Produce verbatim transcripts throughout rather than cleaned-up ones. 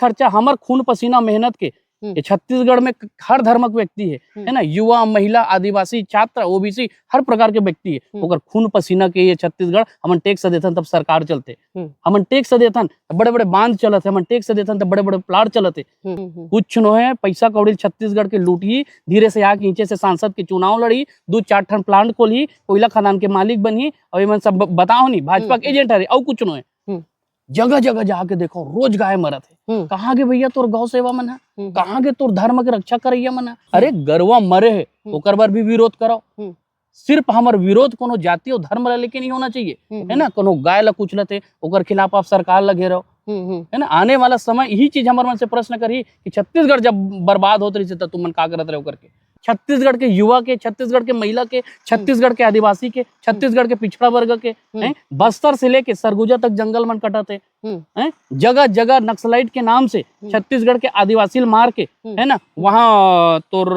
खर्चा, हमर खून पसीना मेहनत के, हम्म। ये छत्तीसगढ़ में क-, हर धर्म के व्यक्ति है, हम्म। है ना, युवा, महिला, आदिवासी, छात्र, ओबीसी, हर प्रकार के व्यक्ति है, हम्म। ओकर खून पसीना के ये छत्तीसगढ़, हमन टैक्स देथन तब सरकार चलथे, हम्म। हमन टैक्स देथन तब बड़े-बड़े बांध चलत है, हमन टैक्स देथन तब बड़े-बड़े प्लाट चलत है। हम्म, हम्म, हम्म। कुछ नो है, पैसा कौड़ी छत्तीसगढ़ के लूटही, धीरे से आके नीचे से सांसद के चुनाव लड़ही, दू चार ठन प्लांट खोलही, कोयला खदान के मालिक बनही, और ये मन सब ब-, बताओ नहीं, भाजपा हम्म, के हम्म। एजेंट हरे, और कुछ नो है। हम्म। जगह जगह जाके देखो, रोज गाय मरत है। हम्म। कहाँ गे भैया तोर गौ सेवा मन है? हम्म। कहाँ गे तोर धर्म के रक्षा करैया मन है? अरे, गरवा मरे है, हम्म। ओकर बर भी विरोध करो। हम्म। सिर्फ हमर विरोध कोनो जाति और धर्म ला लेके नहीं होना चाहिए, हम्म, है ना? हम्म। कोनो गाय ला कुचलत है, ओकर खिलाफ आप सरकार ला घेरो, हम्म, हम्म। है ना? आने वाला समय यही चीज हमर मन से प्रश्न करही कि छत्तीसगढ़ जब बर्बाद होत रही, तो तुमन का करत रहे ओकर के? छत्तीसगढ़ के युवा के, छत्तीसगढ़ के महिला के, हम्म। छत्तीसगढ़ के आदिवासी के, हम्म। छत्तीसगढ़ के पिछड़ा वर्ग के, हम्म। हैं? बस्तर से लेके सरगुजा तक जंगल मन कटत है, हम्म। हैं? जगह जगह नक्सलाइट के नाम से हम्म। छत्तीसगढ़ के आदिवासी ल मार के, हम्म। है ना, वहाँ तोर,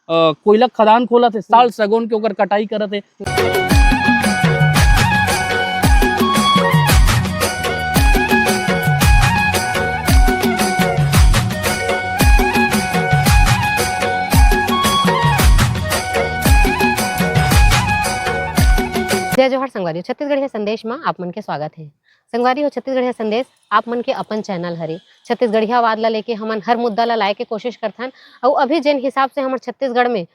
अ, कोयला खदान खोलत है, साल हम्म। सगोन के ओकर कटाई करत है। जय जोहार संगवारी, छत्तीसगढ़िया संदेश में आप मन के स्वागत है। संगवारी हो, छत्तीसगढ़िया संदेश आप मन के अपन चैनल हरे। छत्तीसगढ़ियावाद ला लेके हमन हर मुद्दा ला लाए के कोशिश करथन। अउ अभी जेन हिसाब से हमर छत्तीसगढ़ में,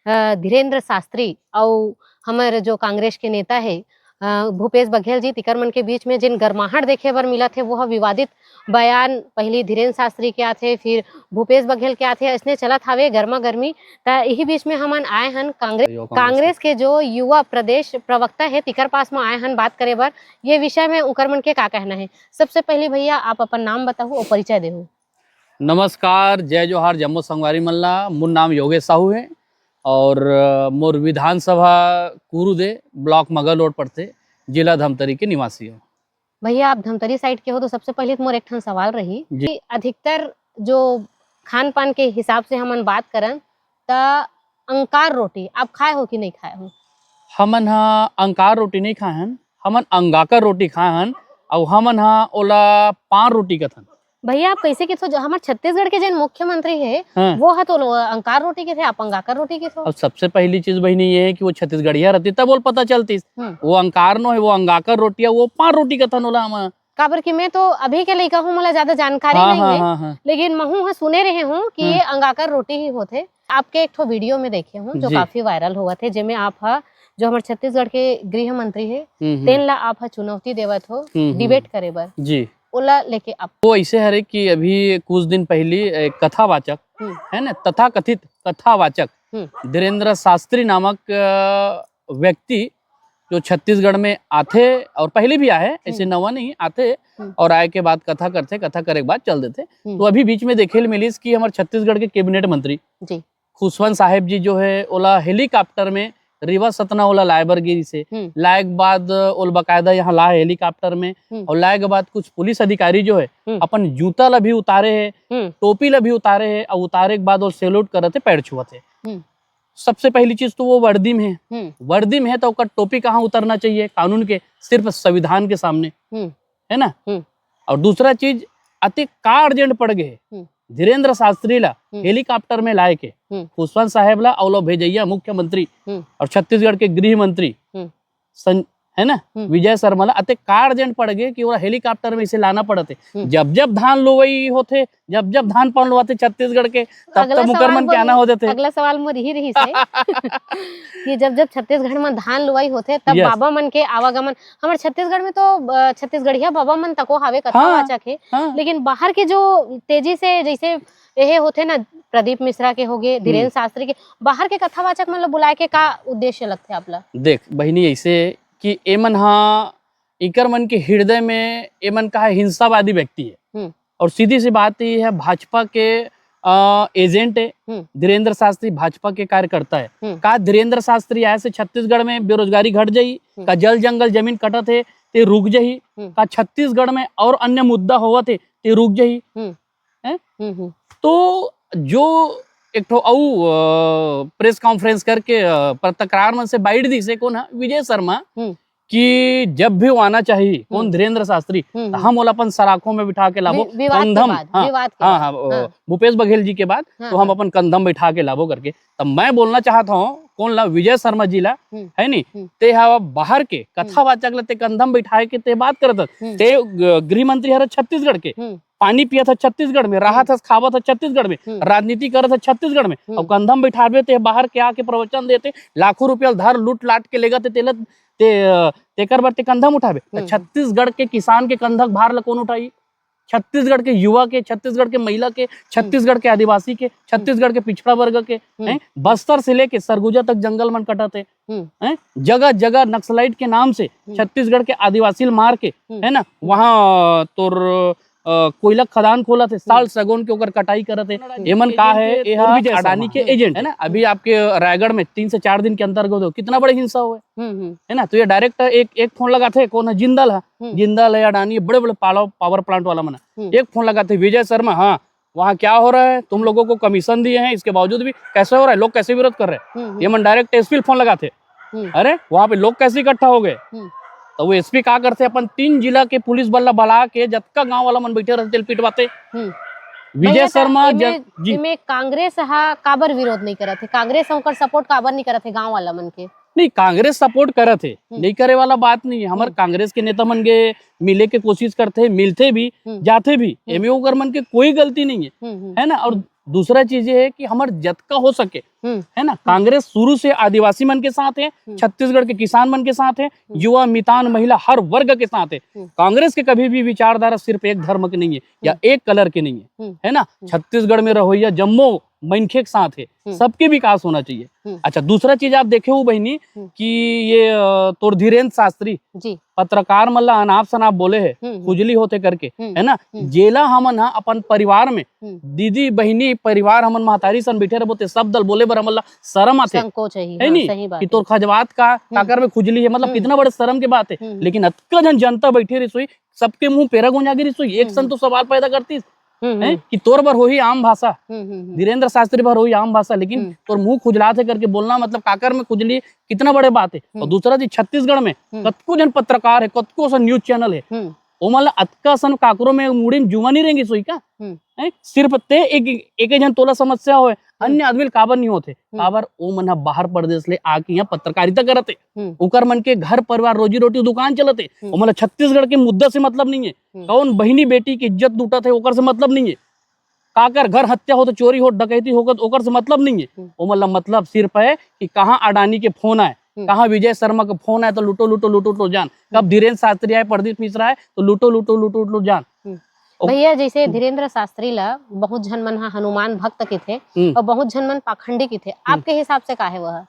अ, धीरेंद्र शास्त्री अउ हमर जो कांग्रेस के नेता हे, अ, भूपेश बघेल जी, तिकर मन के बीच में जेन गरमाहट देखे बर मिलत हे, वो ह विवादित बयान, पहली धीरेंद्र शास्त्री के आथे, फिर भूपेश बघेल के आथे, अइसने चलत हावे गरमा गर्मी। त इही बीच में हमन आए हन कांग्रेस, यो कांग्रेस कांग्रेस के जो युवा प्रदेश प्रवक्ता हे, तिकर पास में आए हन बात करे बर। ये विषय में उकर मन के का कहना है? सबसे पहले भैया, आप अपन नाम बताहू और परिचय देहू। नमस्कार, जय जोहार जम्मो संगवारी मन ला। मोर नाम योगेश साहू है और, अ, मोर विधानसभा कुरुद ए, ब्लॉक मगरलोड पड़थे, जिला धमतरी के निवासी हो। भैया, आप धमतरी साइड के हो, तो सबसे पहले तो मोर एक ठन सवाल रही जी। कि अधिकतर जो खान पान के हिसाब से हमन बात करन, त अंकार रोटी आप खाए हो कि नहीं खाए हो? हमन ह अंकार रोटी नहीं खाए हन, हमन अंगाकर रोटी खाए हन, अउ हमन ह ओला पान रोटी कथन। भैया, आप कैसे किथो? जो हमर छत्तीसगढ़ के जेन मुख्यमंत्री हे, हाँ। वो ह तो लो-, अंकार रोटी किथे, आप अंगाकर रोटी किथो। अब सबसे पहली चीज बहिनी ये है कि वो छत्तीसगढ़िया रहती तब ओला पता चलतीस। हम्म। वो अंकार नो है, वो अंगाकर रोटी है, वो पान रोटी कथन ओला हम। काबर कि मैं तो अभी के लइका हूँ, मोला ज्यादा जानकारी हाँ, नहीं हाँ, है, हाँ, हाँ। लेकिन महू ह सुने रहे हूँ कि हम्म। ये अंगाकर रोटी ही होथे। आपके एक ठो वीडियो में देखे हूँ जो जी। काफी वायरल होवत हे, जेमे आप ह, जो हमर छत्तीसगढ़ के गृह मंत्री हे, हम्म, हम्म। तेन ला आप ह चुनौती देवत हो हम्म, हम्म। डिबेट करे बर। जी। ओला लेके आप वो ऐसे हरे कि अभी कुछ दिन पहली एक कथावाचक, हम्म। है ना, तथाकथित कथावाचक हम्म। धीरेंद्र शास्त्री नामक, अ, व्यक्ति जो छत्तीसगढ़ में आथे और पहले भी आए, ऐसे हम्म। नवा नहीं आथे, हम्म। और आए के बाद कथा करथे, कथा करे के बाद चल देथे। हम्म। तो अभी बीच में देखे ल मिलिस कि हमर छत्तीसगढ़ के कैबिनेट मंत्री जी। खुशवंत साहेब जी जो है, ओला हेलीकॉप्टर में रीवा सतना ओला लाए बर गिरिस हे। हम्म। लाए के बाद ओला बाकायदा यहाँ लाए हेलीकॉप्टर में, हम्म। और लाए के बाद कुछ पुलिस अधिकारी जो है, हम्म। अपन जूता ला भी उतारे हे, हम्म। टोपी ला भी उतारे हे, और उतारे के बाद ओला सैल्यूट करत हे, पैर छुअत हे। हम्म। सबसे पहली चीज तो वो वर्दी में है। हम्म। वर्दी में है तो ओकर टोपी कहाँ उतरना चाहिए? कानून के सिर्फ संविधान के सामने, हम्म। है ना? हम्म। और दूसरा चीज, अति का अर्जेंट पड़ गए हम्म। धीरेंद्र शास्त्री ला हम्म। हेलीकॉप्टर में लाए के, हम्म। खुशवंत साहेब ला और लो भेजैया मुख्यमंत्री हम्म। और छत्तीसगढ़ के गृह मंत्री हम्म। सं-, है ना, हम्म। विजय शर्मा ला अतेक का अर्जेंट पड़ गए कि ओला हेलीकॉप्टर में इसे लाना पड़त हे। हम्म। जब जब धान लुवई होथे, जब जब धान पान लुवाथे छत्तीसगढ़ के, तब अगला तब मुकर सवाल मन के मोर आना हो देथे। अगला सवाल मोर यही रहिस हे कि जब जब छत्तीसगढ़ में धान लुवाई होथे, तब yes। बाबा मन के आवागमन, हमर छत्तीसगढ़ में तो, अ, छत्तीसगढ़िया बाबा मन तको हावे, हाँ, कथावाचक हे, हाँ। लेकिन बाहर के जो तेजी से जैसे एहे होथे ना, प्रदीप मिश्रा के होगे, धीरेंद्र हम्म। शास्त्री के, बाहर के कथावाचक मन ला बुलाए के का उद्देश्य लगथे आप ला? देख बहिनी, ऐसे कि एमन हा, इकर मन के हृदय में एमन का है हिंसावादी व्यक्ति है। हम्म। और सीधी सी बात ये है, भाजपा के, अ, एजेंट है। हम्म। धीरेंद्र शास्त्री भाजपा के कार्यकर्ता है। हम्म। का धीरेंद्र शास्त्री आए से छत्तीसगढ़ में बेरोजगारी घट जाई? हम्म। का जल जंगल जमीन कटत है ते रुक जाही? हम्म। का छत्तीसगढ़ में और अन्य मुद्दा होवत है ते रुक जाही? हम्म। हैं? हम्म, हम्म। तो जो एक ठो अउ, अ, प्रेस कॉन्फ्रेंस करके, अ, पत्रकार मन से बाइट दिस हे, कौन हा? विजय शर्मा। हम्म। कि जब भी वो आना चाहिए, कौन? हम्म। धीरेंद्र शास्त्री, हम्म, तो हम्म। हम ओला अपन सराखों में बिठा के लाबो, वि-, विवाद के कंधम, बाद, हाँ, विवाद के हाँ, बाद, हाँ, वो हाँ। भूपेश बघेल जी के बाद, हाँ, तो हम हाँ। अपन कंधम बिठा के लाबो करके। तब मैं बोलना चाहत हूँ, कौन ला? विजय शर्मा जी ला, हम्म। है नी? हम्म। ते हा बाहर के हम्म। कथावाचक ला ते कंधम बिठाए के ते बात करत हस। हम्म। ते, अ, गृह मंत्री हरे छत्तीसगढ़ के, हम्म। पानी पियत ह छत्तीसगढ़ में, रहत हम्म। हस, खावत ह छत्तीसगढ़ में, हम्म। राजनीति करत ह छत्तीसगढ़ में, हम्म। अउ कंधम बिठाबे ते बाहर के आके प्रवचन देते, लाखों रुपया धर लूट लाट के लेगत हे, तेला ते, अ, तेकर बर ते कंधम उठाबे। त हम्म। छत्तीसगढ़ के किसान के कंधक भार ल कौन उठाई? छत्तीसगढ़ के युवा के, छत्तीसगढ़ के महिला के, हम्म। छत्तीसगढ़ के आदिवासी के, हम्म। छत्तीसगढ़ के पिछड़ा वर्ग के, हम्म। हैं? बस्तर से लेके सरगुजा तक जंगल मन कटत हे, हम्म। हैं? जगह जगह नक्सलाइट के नाम से हम्म। छत्तीसगढ़ के आदिवासी ल मार के, हम्म। है ना, हम्म। वहाँ तोर, अ, कोयला खदान खोलत हे, साल हम्म। सगोन के ओकर कटाई करत हे। हम्म। एमन का हे? एजेंट हे, एहा अदानी के एजेंट हे ना। अभी हम्म। आपके रायगढ़ में तीन से चार दिन के अंतर्गत हो, कितना बड़े हिंसा हुए, हम्म, हम्म। है ना? तो ये डायरेक्ट एक, एक फोन लगाथे, कौन हे? जिंदल हे। हम्म। जिंदल हे, अडानी हे, बड़े-बड़े पालो-, पावर प्लांट वाला मन हे। हम्म। एक फोन लगाथे, "विजय शर्मा, हाँ, वहाँ क्या हो रहा है? तुम लोगों को कमीशन दिए हैं, इसके बावजूद भी कैसे हो रहा है? लोग कैसे विरोध कर रहे हैं?" हम्म, हम्म। ये मन डायरेक्ट एसपी ल फोन लगाथे, हम्म। "अरे, वहाँ पे लोग कैसे इकट्ठा हो गए?" हम्म। तो वो एसपी का करथे, अपन तीन जिला के पुलिस बल ला बला के, जतका गांव वाला मन बैठे रहथे, तेल पिटवाथे। हम्म। विजय भैया, त शर्मा एमे, जन-, जी। एमे कांग्रेस हा काबर विरोध नहीं करत हे? कांग्रेस हा ओकर सपोर्ट काबर नहीं करत हे गांव वाला मन के? नहीं, कांग्रेस सपोर्ट करत हे, हम्म। नहीं करे वाला बात नहीं हे। हमर हम्म। कांग्रेस के नेता मन के मिले के कोशिश करथे, मिलथे भी, हम्म। जाथे भी, हम्म। एमे ओकर मन के कोई गलती नहीं हे, हम्म, हम्म। है ना? और हम्म। दूसरा चीज ये हे कि हमर जतका हो सके, हम्म। है ना? हम्म। कांग्रेस शुरू से आदिवासी मन के साथ हे, हम्म। छत्तीसगढ़ के किसान मन के साथ हे, हम्म। युवा, मितान, महिला, हर वर्ग के साथ हे। हम्म। कांग्रेस के कभी भी विचारधारा सिर्फ एक धर्म के नहीं हे या हम्म। एक कलर के नहीं हे, हम्म। है ना? हम्म। छत्तीसगढ़ में रहोइया जम्मो मनखे के साथ हे, हम्म। सबके विकास होना चाहिए। हम्म। अच्छा, दूसरा चीज आप देखे हो बहिनी हम्म। कि ये, अ, तोर धीरेंद्र शास्त्री जी। पत्रकार मन ला अनाप शनाप बोले हे, हम्म, हम्म। खुजली होथे करके, हम्म, है ना? हम्म। जेला हमन ह अपन परिवार में हम्म। दीदी, बहिनी, परिवार, हमन महतारी सन बैठे रहबो, ते शब्द ल बोले बर हमन ला शरम आथे। संकोच हे, है हाँ, नी? सही बात कि हे। तोर खजवात का, हम्म। काकर में खुजली हे, मतलब हम्म। कितना बड़े शरम के बात हे। हम्म। लेकिन अतका झन जनता बैठे रहिस होही, सबके मुंह पेरा गुंजा गिरिस होही, एक हम्म, सन हम्म। तो सवाल पैदा करतिस, हम्म, हैं? हम्म। कि तोर बर होही आम भाषा, हम्म, हम्म, हम्म। धीरेंद्र शास्त्री बर होही आम भाषा, लेकिन हम्म। तोर मुंह खुजलात हे करके बोलना, मतलब काकर में खुजली, कितना बड़े बात हे। और हम्म। दूसरा चीज, छत्तीसगढ़ में हम्म। कतको झन पत्रकार हे, कतको सन न्यूज चैनल हे, हम्म। ओमन ला अतका सन काकरो में मुड़ी में जुआ नहीं रेंगिस होही का? हम्म। हैं? सिर्फ ते एक, एक, एक झन तोला समस्या होय, हम्म। अन्य आदमी ल काबर नहीं होथे? हम्म। काबर ओमन ह बाहर परदेस ले आके यहाँ पत्रकारिता करत हे। हम्म। ओकर मन के घर परिवार, रोजी रोटी, दुकान चलत हे। हम्म। ओमन ला छत्तीसगढ़ के मुद्दा से मतलब नहीं हे। हम्म। कौन बहिनी बेटी के इज्जत लूटत हे, ओकर से मतलब नहीं हे। काकर घर हत्या होत, चोरी होत, डकैती होत, ओकर से मतलब नहीं हे। हम्म। ओमन ला मतलब सिर्फ हे कि कहाँ अडानी के फोन आए, हम्म। कहाँ विजय शर्मा के फोन आए, तो लूटो, लूटो, लूटो, लूटो जान। कब हम्म। धीरेंद्र शास्त्री आए, प्रदीप मिश्रा आए, तो लूटो, लूटो, लूटो, लूटो जान। हम्म। ओ भैया, जैसे हम्म। धीरेंद्र शास्त्री ला बहुत झन मन ह हनुमान भक्त किथे हम्म। और बहुत झन मन पाखंडी किथे, हम्म। आपके हिसाब से का हे वह?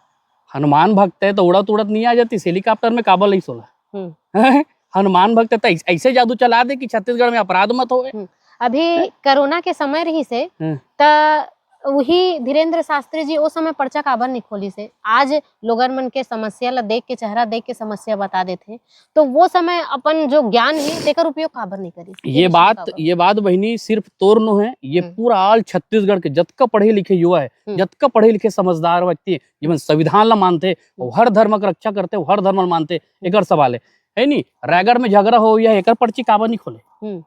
हनुमान भक्त हे तो उड़त उड़त नहीं आ जातिस, हेलीकॉप्टर में काबर लइस ओला? हम्म। हनुमान भक्त हे तो ऐस-, ऐसे जादू चला दे कि छत्तीसगढ़ में अपराध मत होवे। हम्म। अभी हैं? कोरोना के समय रहिस हे, हम्म। त उही धीरेंद्र शास्त्री जी ओ समय पर्चा काबर नहीं खोलिस हे? आज लोगन मन के समस्या ला देख के, चेहरा देख के समस्या बता देथे, तो वो समय अपन जो ज्ञान हे, तेकर उपयोग काबर नहीं करिस? ये ये विषय बात, काबर? ये बात बहिनी सिर्फ तोर नो हे, ये हम्म। पूरा all छत्तीसगढ़ के जतका पढ़े लिखे युवा हे, हम्म। जतका पढ़े लिखे समझदार व्यक्ति हे, जेमन संविधान ला मानथे, वो हम्म। हर धर्म के रक्षा करथे, वो हर धर्म ला मानथे, हम्म। एकर सवाल हे, है नी? रायगढ़ में झगड़ा होवइया हे, एकर पर्ची काबर नहीं खोले? हम्म।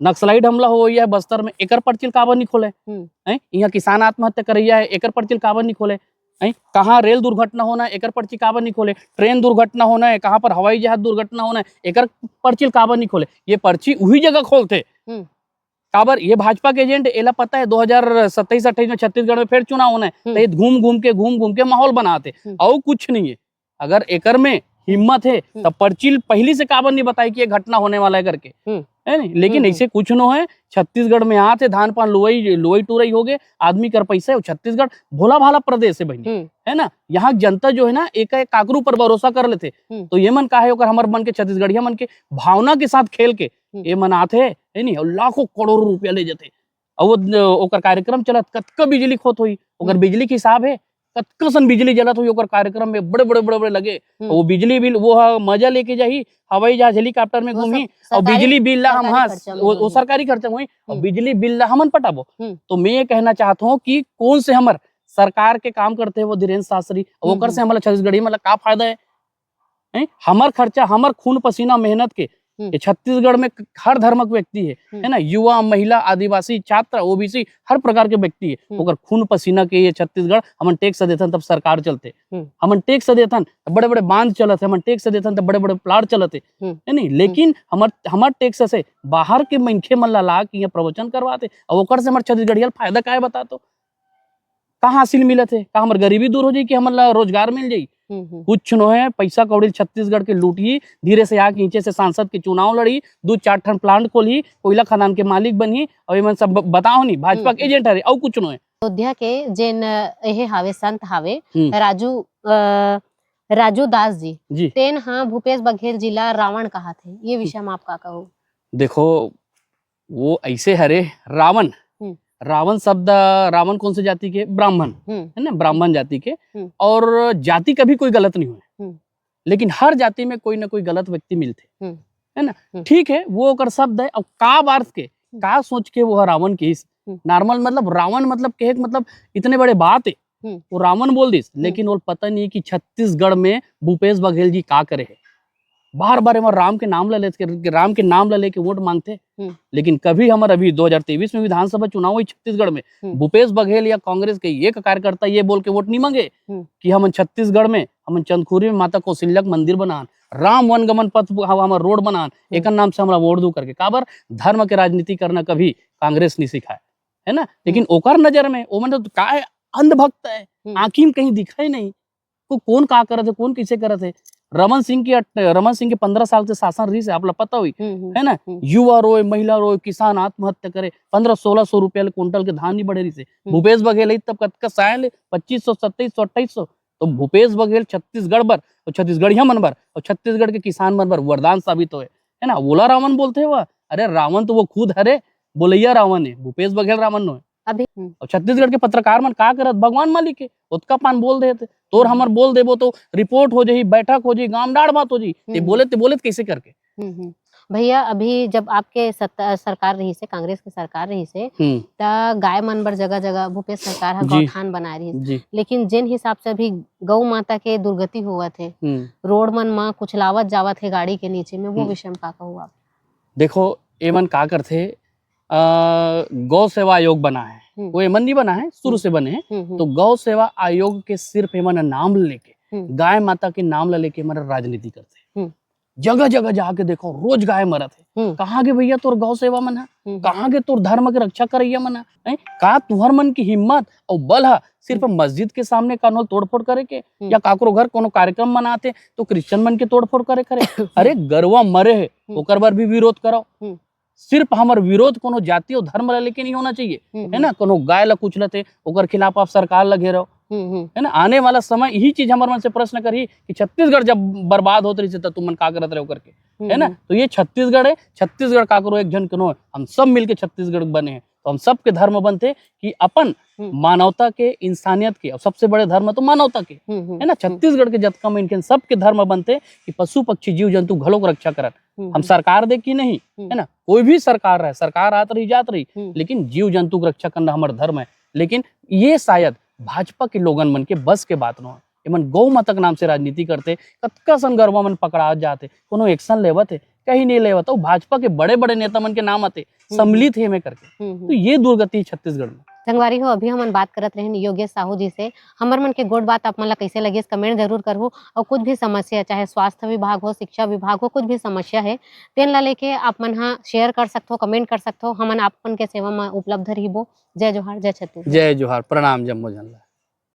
नक्सलाइट हमला होवइया हे बस्तर में, एकर पर्ची ल काबर नहीं खोले? हम्म। हैं? यहाँ किसान आत्महत्या करइया हे, एकर पर्ची ल काबर नहीं खोले? हैं? कहाँ रेल दुर्घटना होना हे, एकर पर्ची काबर नहीं खोले? ट्रेन दुर्घटना होना हे, कहाँ पर हवाई जहाज दुर्घटना होना हे, एकर पर्ची ल काबर नहीं खोले? ये पर्ची उही जगह खोलथे। हम्म। काबर? ये भाजपा के एजेंट, एला पता हे दो हजार सत्ताईस अट्ठाईस में छत्तीसगढ़ में फिर चुनाव होना हे, हम्म। तो ये घूम घूम के, घूम घूम के माहौल बनाथे, हम्म। अउ कुछ नहीं हे। अगर एकर में हिम्मत हे, हम्म। तब पर्ची ल पहिली से काबर नहीं बताई कि ये घटना होने वाला हे करके, हम्म। है नहीं? लेकिन हम्म, हम्म। ऐसे कुछ नो हे। छत्तीसगढ़ में आथे, धान पान लुवई, लुवई टुरई होगे, आदमी कर पैसा हे, छत्तीसगढ़ भोला भाला प्रदेश हे बहिनी, हम्म। है ना? यहाँ जनता जो हे ना, एक, एक काकरू पर भरोसा कर लेथे। हम्म। तो ये मन का हे, ओकर हमर मन के, छत्तीसगढ़िया मन के भावना के साथ खेल के हम्म। ये मन आथे, है नहीं? और लाखों करोड़ों रुपया ले जाथे। और वो, ओकर कार्यक्रम चलत, कतका बिजली खोत होही, ओकर हम्म। बिजली के हिसाब हे, कतका सन बिजली जलत होही ओकर कार्यक्रम में, बड़े, बड़े, बड़े, बड़े लगे। हम्म। वो बिजली बिल, वो ह मजा लेके जाही, हवाई जहाज, हेलीकॉप्टर में वो घूमही, सब और सरकारी, बिजली बिल ला हम, सरकारी हाँ, खर्चा में वो, वो होही। सरकारी खर्चा में होही, और हम्म। बिजली बिल ला हमन पटाबो। हम्म। तो मैं ये कहना चाहत हूँ कि कौन से हमर सरकार के काम करथे वो धीरेंद्र शास्त्री, और हम्म, ओकर से हम्म। हमला छत्तीसगढ़ी, मतलब, का फायदा हे? हैं? हमर खर्चा, हमर खून पसीना मेहनत के, हम्म। ये छत्तीसगढ़ में क-, हर धर्म के व्यक्ति है, हम्म। है ना? युवा, महिला, आदिवासी, छात्र, ओबीसी, हर प्रकार के व्यक्ति है। हम्म। ओकर खून पसीना के ये छत्तीसगढ़, हमन टैक्स देथन तब सरकार चलथे। हम्म। हमन टैक्स देथन तब बड़े-बड़े बांध चलत है, हमन टैक्स देथन तब बड़े-बड़े प्लाट चलत है। हम्म। है नहीं? हम्म। लेकिन हमर, हमर टैक्स से बाहर के मनखे मन ला ला के यहाँ प्रवचन करवाते, अब ओकर से हमर छत्तीसगढ़िया ल फायदा काय बता तो? का हासिल मिलत हे? का हमर गरीबी दूर हो जाई कि हमन ला रोजगार मिल जाई? हम्म, हम्म। कुछ नो है, पैसा कौड़ी छत्तीसगढ़ के लूटही, धीरे से आके नीचे से सांसद के चुनाव लड़ही, दू चार ठन प्लांट खोलही, कोयला खदान के मालिक बनही, अउ एमन सब ब-, बताओ नहीं, भाजपा हम्म, के हम्म। एजेंट हरे, अउ कुछ नो है। अयोध्या के जेन, अ, एहे हावे, संत हावे, हम्म। राजू, अ, राजू दास जी, जी। तेन ह भूपेश बघेल जी ला रावण कहाथे, ये विषय में आप का कहो? देखो, वो ऐसे हरे, रावण, हम्म। रावण शब्द, रावण कौन से जाति के? ब्राह्मण, हम्म। है ना, ब्राह्मण जाति के। हम्म। और जाति कभी कोई गलत नहीं होय, हम्म। लेकिन हर जाति में कोई ना कोई गलत व्यक्ति मिलथे, हम्म। है ना? हम्म। ठीक है, वो ओकर शब्द है। अब का अर्थ के, हम्म। का सोच के वो रावण किहिस? हम्म। नॉर्मल, मतलब, रावण, मतलब, कहे के मतलब इतने बड़े बात है, हम्म। वो रावण बोल दिस, हम्म। लेकिन वो पता नहीं कि छत्तीसगढ़ में भूपेश बघेल जी का करे है। बार बार एमा राम के नाम ला लेके, राम के नाम ला लेके वोट मांगथे। हम्म। लेकिन कभी हमर अभी दो हज़ार तेईस में विधानसभा चुनाव हुई छत्तीसगढ़ में, हम्म। भूपेश बघेल या कांग्रेस के एक कार्यकर्ता ये बोल के वोट नहीं मांगे हम्म। कि हमन छत्तीसगढ़ में, हमन चंदखुरी में माता कौशल्या के मंदिर बनान, राम वनगमन पथ ह-, हमर रोड बनान, हम्म। एकर नाम से हमरा वोट दू करके। काबर? धर्म के राजनीति करना कभी कांग्रेस नहीं सिखाए, है ना? लेकिन हम्म। ओकर नजर में ओमन तो काय अंधभक्त है, हम्म। आँखी में कहीं दिखे नहीं। को कौन का करत है, कौन कैसे करत है। रमन सिंह की अट-, रमन सिंह के पन्द्रह साल से शासन रहिस है, आप ला पता हुई, हम्म, हम्म, है ना? हम्म। युवा रोए, महिला रोए, किसान आत्महत्या करे, पन्द्रह सोलह सौ रुपया ले कुंटल के धान नहीं बढ़े रहिस है। हम्म। भूपेश बघेल आई तब कतका साय ले, पच्चीस सौ, सत्ताईस सौ, अट्ठाईस सौ। तो भूपेश बघेल छत्तीसगढ़ बर, और छत्तीसगढ़िया मन बर, और छत्तीसगढ़ के किसान मन बर वरदान साबित होए, है ना? ओला रावण बोलथे हुआ। अरे, रावण तो वो खुद हरे, बोलैया रावण है, भूपेश बघेल रावण नो है। अभी, हम्म। और छत्तीसगढ़ के पत्रकार मन का करत, भगवान मालिक है, ओतका पान बोल देते। तोर हम्म। हमर बोल देबो तो रिपोर्ट हो जाही, बैठक हो जाही, गांव डाड़ बात हो जाही। ते हम्म। बोले, ते बोले कैसे करके? हम्म, हम्म। भैया, अभी जब आपके सत्ता, सरकार रहिस हे, कांग्रेस के सरकार रहिस हे, हम्म। त गाय मन बर जगह-जगह भूपेश सरकार ह जी। गौठान बनाए रहिस। जी। लेकिन जेन हिसाब से अभी गौ माता के दुर्गति होवत हे, हम्म। रोड मन म कुछ लावत जावत हे गाड़ी के नीचे में, वो हम्म। विषय में का कहू आप? देखो, एमन का करथे, अ, गौ सेवा आयोग बना है, हम्म। वो एमन नहीं बना है, शुरू हम्म। से बने हैं। हम्म, हम्म। तो गौ सेवा आयोग के सिर्फ एमन नाम लेके, हम्म। गाय माता के नाम ला लेके एमन राजनीति करथे। हम्म। जगह जगह जाके देखो, रोज गाय मरत है। हम्म। कहाँ गे भैया तोर गौ सेवा मन है? हम्म। कहाँ गे तोर धर्म के रक्षा करैया मन है? हैं? का तुहर मन की हिम्मत और बल है सिर्फ हम्म। मस्जिद के सामने कानून तोड़फोड़ करे के, हम्म। या काकरो घर कोनो कार्यक्रम मनाते तो क्रिश्चियन मन के तोड़फोड़ करे करे? अरे, गरवा मरे है, हम्म। ओकर बर भी विरोध करो। हम्म। सिर्फ हमर विरोध कोनो जाति और धर्म ला लेके नहीं होना चाहिए, हम्म, है ना? हम्म। कोनो गाय ला कुचलत हे, ओकर खिलाफ आप सरकार ला घेरो, हम्म, हम्म। है ना? आने वाला समय यही चीज हमर मन से प्रश्न करही कि छत्तीसगढ़ जब बर्बाद होत रहिस हे, त तुमन का करत रहे ओकर के, हम्म, है ना? हम्म। तो ये छत्तीसगढ़ है, छत्तीसगढ़ काकरो एक झन के नो है, हम सब मिलके छत्तीसगढ़ बने हैं, तो हम सबके धर्म बनथे कि अपन हम्म। मानवता के, इंसानियत के, और सबसे बड़े धर्म तो मानवता के, हम्म, हम्म, है ना? हम्म। छत्तीसगढ़ के जतका मनखे सबके धर्म बनथे कि पशु पक्षी जीव जंतु घलो के रक्षा करन। हम्म, हम हम्म। सरकार दे कि नहीं, हम्म। है ना? कोई भी सरकार रहे, सरकार आत रही, जात रही, हम्म। लेकिन जीव जंतु के रक्षा करना हमर धर्म है। लेकिन ये शायद भाजपा के लोगन मन के बस के बात नो है। एमन गौ माता के नाम से राजनीति करथे, कतका सन गरवा मन पकड़ा जाथे, कोनो action लेवत हे, कहीं नहीं लेवत। अउ भाजपा के बड़े-बड़े नेता मन के नाम आथे, हम्म। सम्मिलित हे एमे करके। हम्म, हम्म। तो ये दुर्गति है छत्तीसगढ़ में। संगवारी हो, अभी हमन बात करत रहेन योगेश साहू जी से। हमर मन के गोठ बात आप मन ला कइसे लगिस, comment जरूर करहू। अउ कुछ भी समस्या, चाहे स्वास्थ्य विभाग हो, शिक्षा विभाग हो, कुछ भी समस्या है, तेन ला लेके आप मन हा share कर सकथो, comment कर सकथो। हमन आप मन के सेवा में उपलब्ध रहिबो। जय जोहार, जय छत्तीसगढ़। जय जोहार, प्रणाम जम्मो झन ला।